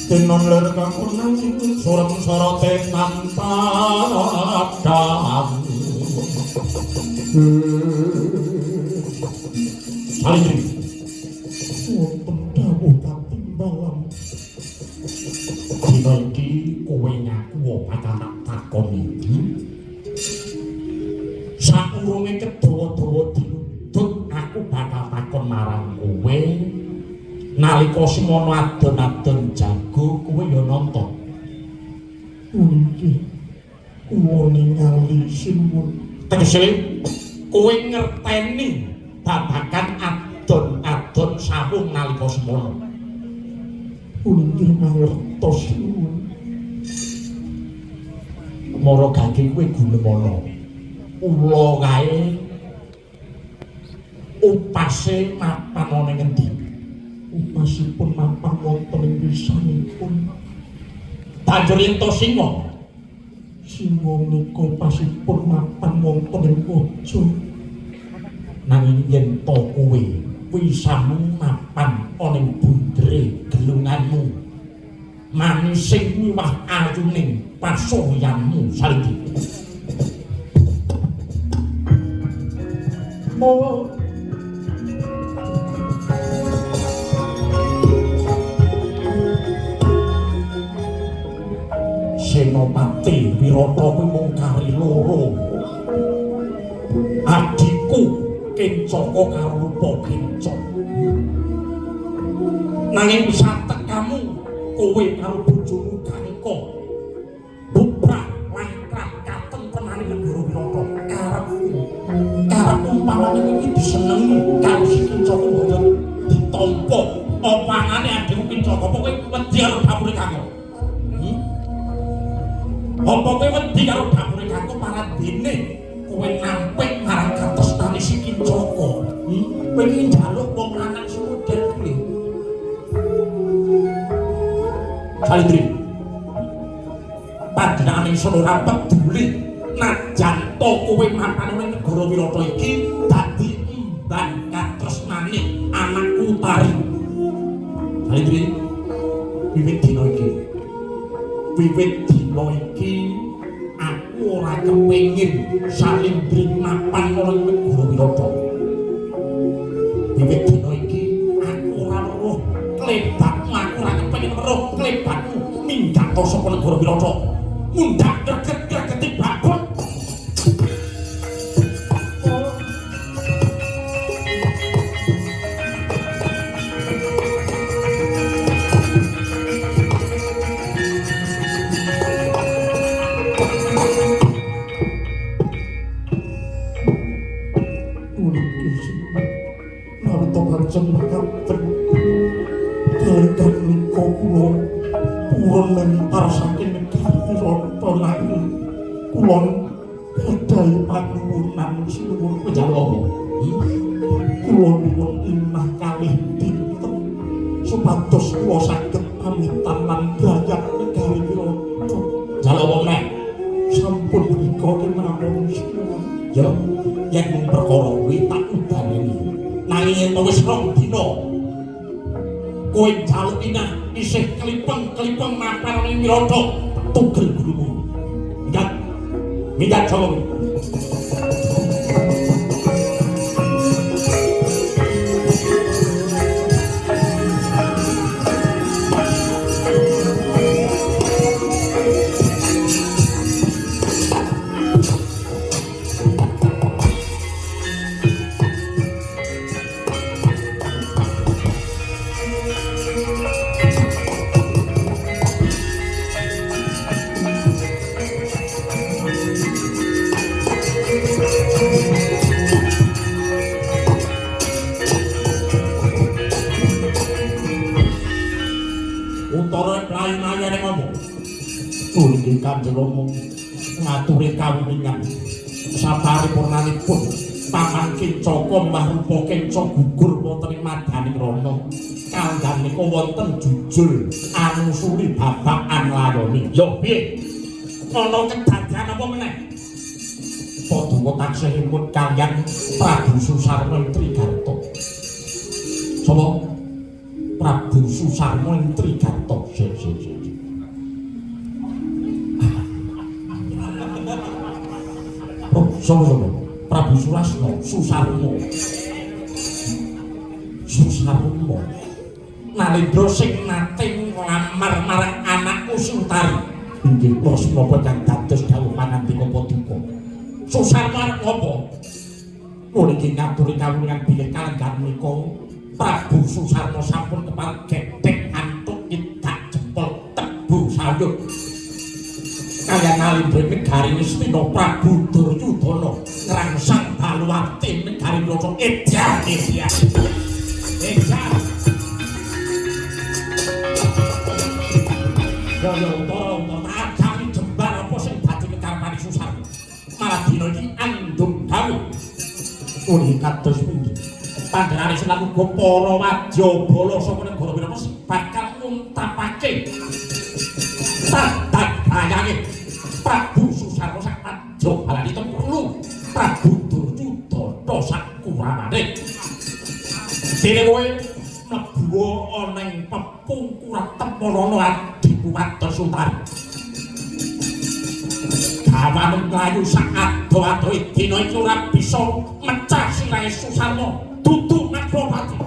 Tinon lir kang kunang surem sorote padang. Salindri, wonten dawuh katimbalan. Dina iki kowe ngaku bakal tak takoni. Sakurunge kedawa-dawa dinudut aku bakal takon marang kowe. Nalika semono adon-adon jago kowe ya nonton. Nggih. Kula ningali sinuwun. Tegese kowe ngerteni babagan adon-adon sawung nalika semono. Nggih mangertos sinuwun. Mara gage kowe gunemana. Ula kae upase mapan ana ngendi? Upasipun mapan wonten ing wisanipun. Banjur yen to singa, singa menika upasipun mapan wonten ing waja. Nanging yen to kowe wisamu mapan ana ing bundere gelunganmu, manising miwah ayuning pasuryanmu Salindri. Oh. Senopati Wirata kuwi mung kari loro. Adhiku Kencaka karo Rupa Kenca. Nanging satekamu kowe karo bojomu Gangka bubrah langkrah katentremane negara Wirata. Karepku, karep umpamane iki disenengi karo si Kencaka mboten ditampa. Apa anane adhiku Kencaka? Apa kowe wedi karo dapure Kangko? Apa kowe wedi karo dapure Kangko paradene kowe nampik marang katresnane si Kencaka? Kowe iki njaluk wong lanang sing model kuwi. Salindri, panjenengan ingsun ora peduli najan to kowe mapan ning negara Wirata iki dadi emban katresnane anakku Tari. Salindri, wiwit dina iki, wiwit dina iki aku ora kepengin Salindri mapan ning negara Wirata. Wiwit dina iki aku ora weruh klebatmu, aku ora kepengin weruh klebatmu minggat saka negara Wirata. Mundhak greget-gregeti babon. Supados kula saged pamitan lan brayat negari Wirata. Njaluk apa meneh? Sampun menika kemawon sinuwun. Ya, yen mung perkara kuwi tak udaneni. Nanging yen wis rong dina kowe njaluk inah isih klipeng-klipeng mapan ning Wirata, tugel gulumu. Minggat. Minggat saka kowe. Nggih Kanjeng Rama ngaturi kawuningan saparipurnanipun Paman Kencaka mbah rupa Kenca gugur wonten ing madaning rana. Kandhane wonten jujul anusuli babakan layone. Ya piye? Ana kedadian apa meneh? Paduka taksih imut kaliyan Prabu Susarma ing Trigarta. Sapa? Prabu Susarma ing Trigarta. Sik sik sik. Oh, sapa sapa? Prabu Surasna, Susarma. Susarma. Nalendra sing nate nglamar marang anakku Sutari. Inggih, kula menapa kang dados dawuh pangandika paduka. Susarma arep ngopo? Kula iki ngaturi kawulungan bilih kalenggahan menika Prabu Susarma sampun kepareng gedhek antuk nyedak jempol tebu sayur. Kaliyan Nalendra negari Ngastina Prabu Duryudana ngrangsang baluwarte negari Wirata edan edan. Edan. Kaya utara utara tak ajani jembar apa sing dadi kekarepane Susarma. Malah dina iki andung dawuh. Uli kados pundi? Panjenengane lan uga para wadyabala saka negara Wirata bakal nguntapake tatak bayange Prabu Susarma sak wadyabala perlu Prabu Duryudana sak kuramane. Dene kowe mlebu ana ing pepungkuran temolana adimu wadon Sutari. Gawane mlayu sak ado-adohe dina iki ora bisa mecah sirahe Susarma dudu Maklopati.